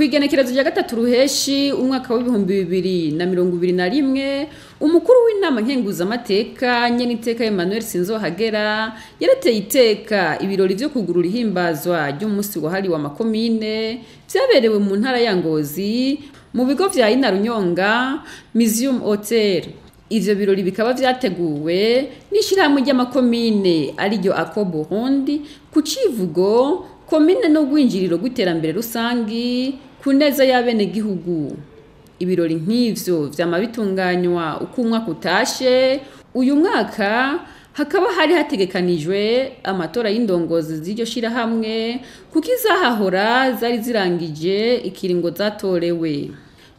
Kw'igenekerezo rya 3 Ruheshi umwaka w'2021, umukuru w'inama nkenguzamateka nyeniteka Emmanuel Sinzohagera yarateye iteka ibirori vyo kugurura ihimbazwa ry'umunsi wahariwe amakomine vyaberewe mu ntara ya Ngozi mu bigo vya Inarunyonga Museum Hotel. Ivyo birori bikaba vyateguwe n'ishirahamwe ry'amakomine ariryo ACO Burundi ku civugo komine no gwinjiriro gw'iterambere rusangi ku neza y'abenegihugu. Ibirori nk'ivyo vyama bitunganywa uko umwaka utashe. Uyu mwaka hakaba hari hategekanijwe amatora y'indongozi z'iryo shirahamwe kuko izahahora zari zirangije ikiringo zatorewe.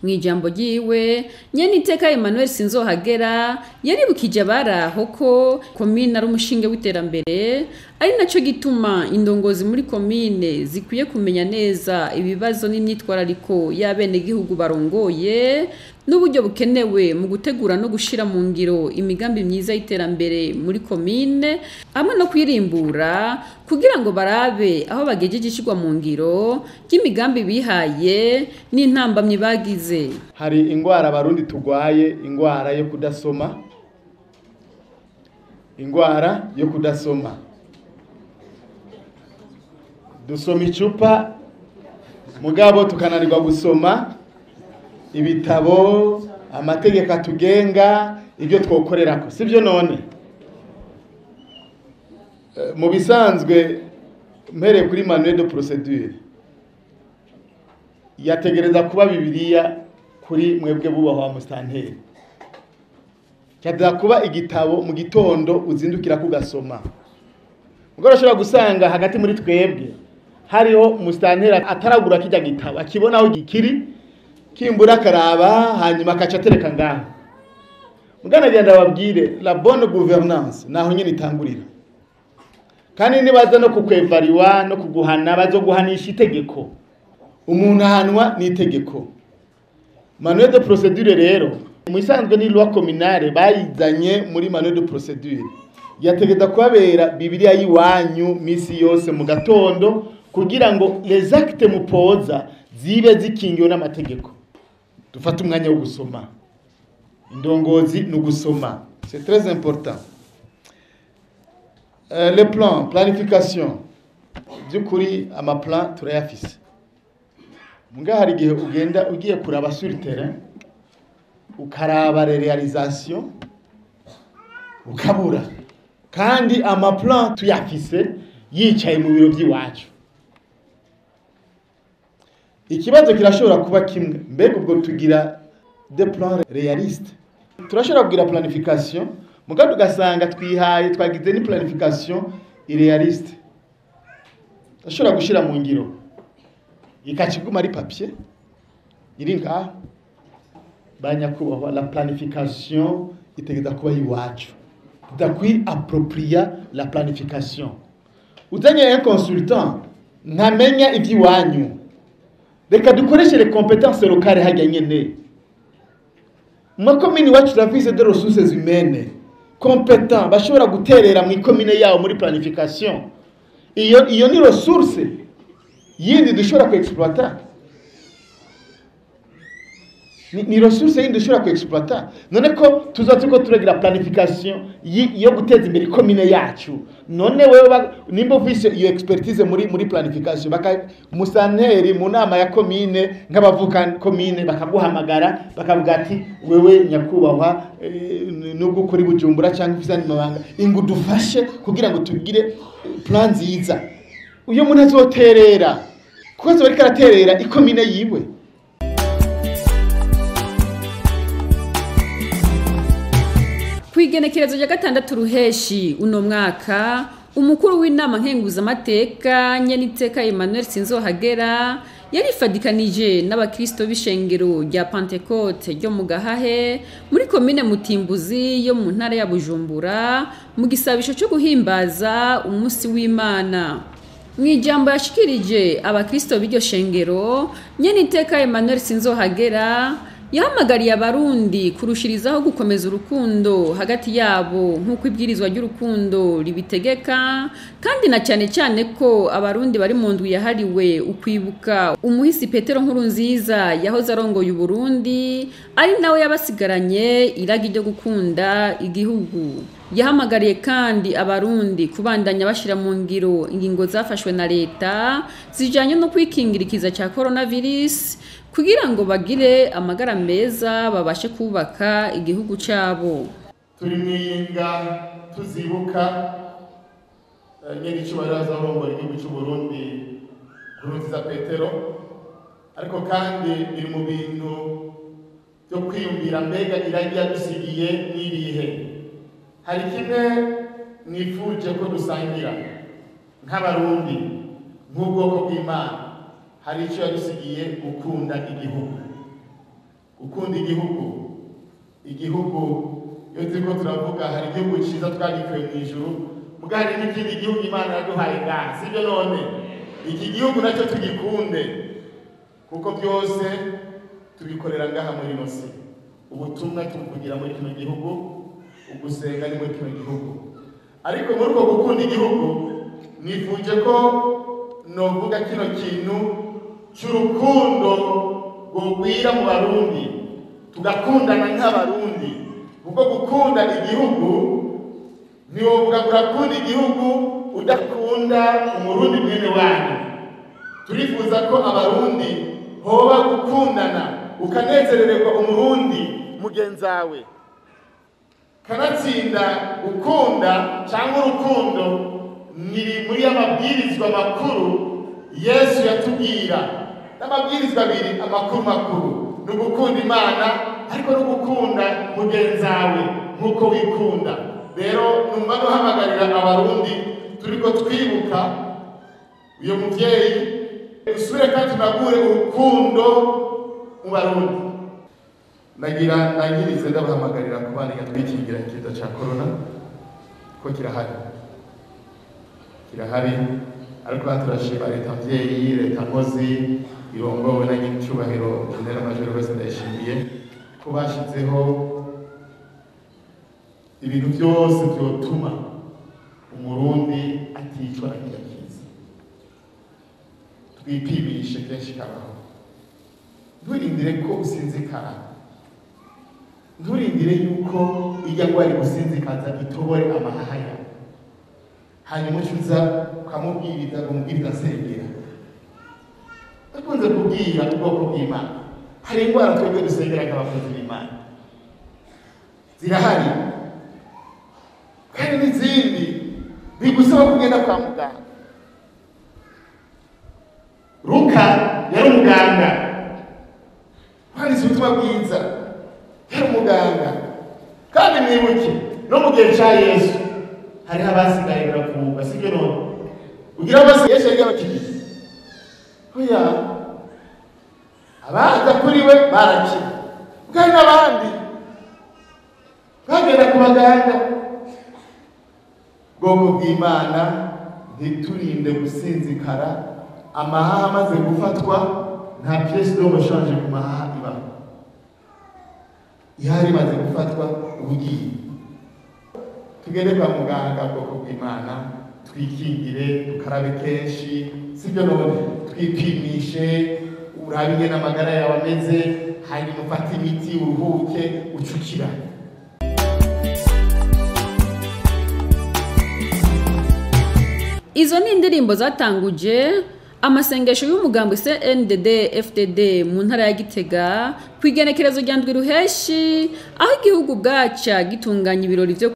Mw'ijambo ryiwe, nyeniteka Emmanuel Sinzohagera yaribukije abaraho ko komine ari umushinge w'iterambere, ari naco gituma indongozi muri komine zikwiye kumenya neza ibibazo n'imyitwarariko y'abenegihugu barongoye n'uburyo bukenewe mu gutegura no gushira mu ngiro imigambi myiza y'iterambere muri komine, hamwe no kwirimbura kugira ngo barabe aho bagejeje ishirwa mu ngiro ry'imigambi bihaye n'intambamyi bagize. Hari ingwara abarundi tugwaye, ingwara yo kudasoma, ingwara yo kudasoma. Dusoma icupa mugabo tukananirwa gusoma ibitabo, amategeko atugenga, ibyo twokorerako, sivyo? None mu bisanzwe mpereye kuri manuel de procédure yategereza kuba Bibiliya kuri mwebwe bubahwa mustanteri, cyateza kuba igitabo mu gitondo uzindukira kugasoma. Ubwo urashobora gusanga hagati muri twebwe hariho mustanteri ataragura kijya gitabo, akibona aho gikiri kimbura akaraba hanyuma akaca atereka ngaho. Mugana genda babwire la bonne gouvernance naho nyine itangurira. Kandi nibaza no kukwevariwa no kuguhana, bazoguhanisha itegeko. Umuntu ahanwa n'itegeko. Manuel de procédure rero mu isanzwe ni loi communale bayizanye muri manuel de procédure, yategeza kubabera Bibiliya yiwanyu misi yose mu gatondo kugira ngo les actes mupoza zibe zikingiwe n'amategeko. Dufate umwanya wo gusoma. Indongozi ni ugusoma, c'est très important. Le plan planification, by'ukuri ama plan turayafise. Muga hari igihe ugenda ugiye kuraba sur terrain ukaraba réalisation ukabura, kandi ama plan tuyafise yicaye mu biro by'iwacu. Ikibazo kirashobora kuba kimwe, mbega ubwo tugira des plans réalistes? Turashobora kugira planification mugabo ugasanga twihaye twagize ni planification irréaliste, turashobora gushira mu ngiro ikaciguma ari papier iri ngaho. Banyakubahwa, la planification itegeza kuba iwacu, tudakwi approprier la planification. Uzanye un consultant ntamenya iby'iwanyu, reka dukoreshe les compétences locales hajya nyene. Mu komine iwacu turafise des ressources humaines compétents bashobora guterera mu komine yabo muri planification. Iyo ni ressource yindi dushobora ku exploiter, ni ressource yindi dushobora ku exploiter. None ko tuza turiko turagira planification yo guteza imbere komine yacu, none wewe nimba ufise iyo expertise muri planification, baka musanteri mu nama ya komine nk'abavuka komine bakaguhamagara bakavuga ati wewe nyakubahwa, nubwo ukora Bujumbura cyangwa ufise andi mabanga, ingu dufashe kugira ngo tugire plan nziza. Uyo muntu azoterera kuko azoba araterera ikomine yiwe. Kw'igenekerezo rya 6 Ruheshi uno mwaka, umukuru w'inama nkenguzamateka nyeniteka Emmanuel Sinzohagera yarifadikanije n'abakristo b'ishengero rya Pentecote ryo mu Gahahe muri komine Mutimbuzi yo mu ntara ya Bujumbura mu gisabisho cyo guhimbaza umunsi w'Imana. Mw'ijambo yashikirije abakristo b'iryo shengero, nyeniteka Emmanuel Sinzohagera Yahamagariye abarundi kurushirizaho gukomeza urukundo hagati yabo nk'uko ibwirizwa ry'urukundo ribitegeka, kandi na cyane cyane ko abarundi bari mu ndwi yahariwe ukwibuka umuhisi Petero Nkurunziza yahoze arongoye Uburundi, ari nawe yabasigaranye iragi ryo gukunda igihugu. Yahamagariye kandi abarundi kubandanya bashira mu ngiro ingingo zafashwe na leta zijanye no kwikingira ikiza ca coronavirus kugira ngo bagire amagara meza babashe kubaka igihugu cabo. Turi mwiyinga tuzibuka nyene icubahiro azarongora igihugu c'u Burundi Nkurunziza Petero, ariko kandi biri mu bintu byo kwiyumvira mbega iragi yadusigiye n'irihe. Hari kimwe nifuje ko dusangira nk'abarundi nk'ubwoko bw'Imana, hari icyo yadusigiye: gukunda igihugu. Gukunda igihugu, igihugu iyo turiko turavuga hari igihugu ciza twagikuye mu ijuru, muga hari n'ikindi gihugu Imana yaduhaye ngaha, sibyo? None iki gihugu nacyo tugikunde, kuko byose tubikorera ngaha muri ino si. Ubutumwa tubuvugira muri kino gihugu, ugusenga ni muri kino gihugu. Ariko muri uko gukunda igihugu nifuje ko novuga kino kintu cy'urukundo rwogwira mu Barundi, tugakundana nk'abarundi. Kuko gukunda igihugu ntiwovuga ngo urakunda igihugu udakunda umurundi mwene wanyu. Turifuza ko abarundi hoba gukundana, ukanezerererwa umurundi mugenzawe. Kanatsinda gukunda cyangwa urukundo ni muri amabwirizwa makuru Yesu yatubwira. N'amabwirizwa abiri amakuru makuru ni ugukunda Imana, ariko no gukunda mugenzawe nk'uko wikunda. Rero numva guhamagarira abarundi turiko twibuka uyo muvyeyi, usubire kandi tunagure urukundo mu barundi. Nagira nangirize ndabahamagarira kubana twikingira ikiza ca corona, ko kirahari, kirahari. Ariko turashima leta mvyeyi, leta nkozi irongowe na nyir'icyubahiro General Major wese ndayishimiye ko bashizeho ibintu byose byotuma umurundi aticwa na kiriya kiza. Twipimishe kenshi kabaho, nturindire ko usinzikara, nturindire yuko ijya ngwara igusinzikaza itobore amahaha yawe, hanyuma ucuza ukamubwiriza ngo umubwiriza asengera. Akunze kubwira ubwoko bw'Imana, hari indwara twebwe dusengera nk'abakozi b'Imana zirahari, kandi n'izindi bigusaba kugenda kwa muganga. Luka yari umuganga, wanditse ubutumwa bwiza, yari umuganga. Kandi mwibuke no mu gihe ca Yesu hariho abasigaye baravurwa, sibyo? None ugira abasigaye Yesu yari abakiriye, oya, abaza kuri we barakira, kandi n'abandi bagenda ku baganga. Bwoko bw'Imana, ntiturinde gusinzikara. Amahaha amaze gufatwa nta pièce de rechange ku mahaha ibaho. Ihari imaze gufatwa ubugiye tugende kwa muganga. Bwoko bw'Imana, twikingire, dukarabe kenshi, sibyo? None twipimishe, urabe ingene amagara yawe ameze, hanyuma ufate imiti, uruhuke, ucukira. Izo ni indirimbo zatanguje amasengesho y'umugambwe CNDD FDD mu ntara ya Gitega ku igenekerezo rya ndwi ruheshi, aho igihugu bwaca gitunganya ibirori vyo